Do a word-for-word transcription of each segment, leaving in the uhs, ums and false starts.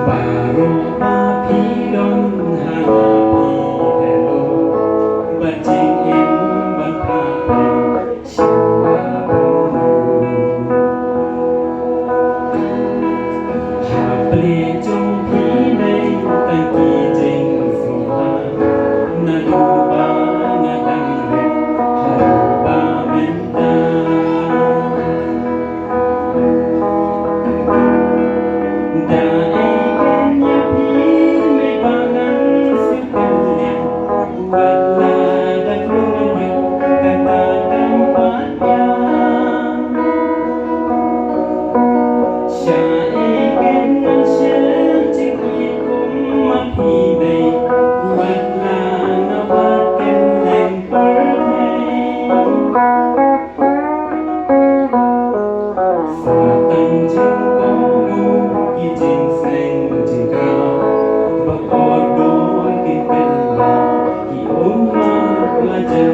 Baroh ba phi don ha la phi hello, ba jingim ban pha phi sha la phi. Ha pli jong phi dei tang ki jingsngewbha, naduh ba nga dang rit haduh ba mynta. Sa tang jingkohnguh ki jingsneng jingkha, ba kordor ki pynlait ki ummat la jaw.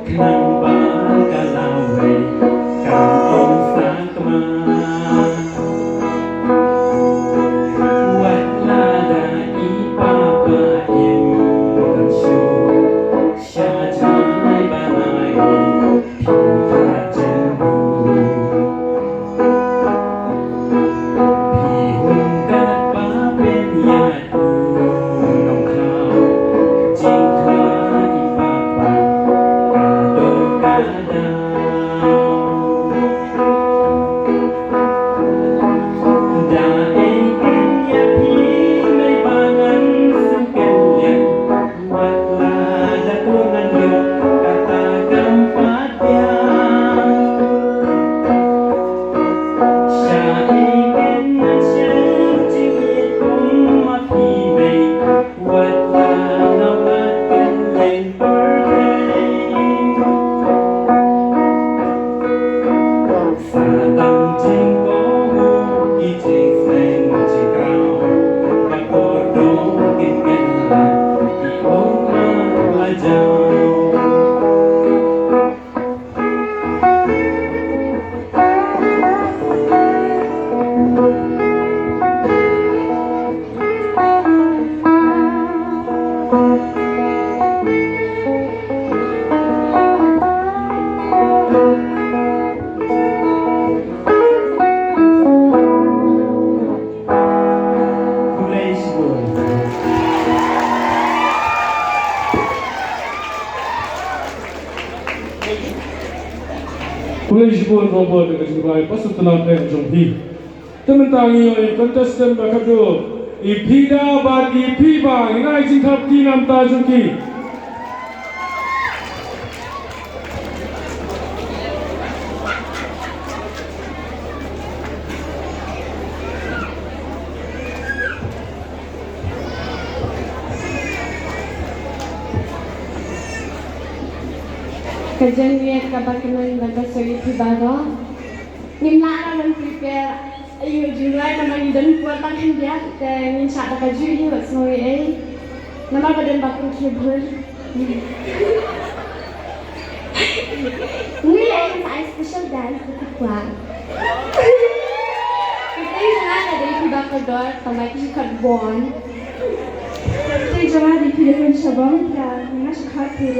Khnang ba ka lawei kan ong sakma. Wat lada i papa im kan shu sha jngai ba nai phi ha jen bu. Phi hun kat ba pynïaid u nongthaw jingkha i papa ka don ka daw. Da ei pynïaid phi mei ba ngan sngewkynliang. Wat la da kloi ngan ïoh kata kam pat biang. Shaei kein ngan shem jingmut kum ma phi mei. Wat la na wat kynleng pyrthei. Sa tang jingkohnguh ki jingsneng jingkraw, ba kordor kin kynlait ki ong ma la jaw. Khublei shibun. Khublei shibun Rangbor da ka jingduwai pasahtnat jong phi. Te mynta ngi ïoh ïa i contestant ba khatduh, i Phida bad i Phiba, ngin ai jingthap kti na bynta jong ki. Ka jingïeit kaba kmen bad ka sngewsih baroh. Ngim lah ban prepare aïu jingduwai namar ngi don por tang khyndiat te ngin shah da kajuh hi wat sngew ei. Namar ba don ba pynkhih bun. Ngi ai sa ai special dance da ka kwah. Kita jong nga ka dei phi ba kordor tang ba ki khot Bon. Kita jong nga dei phi da hun shabong ta nga shu khot phi.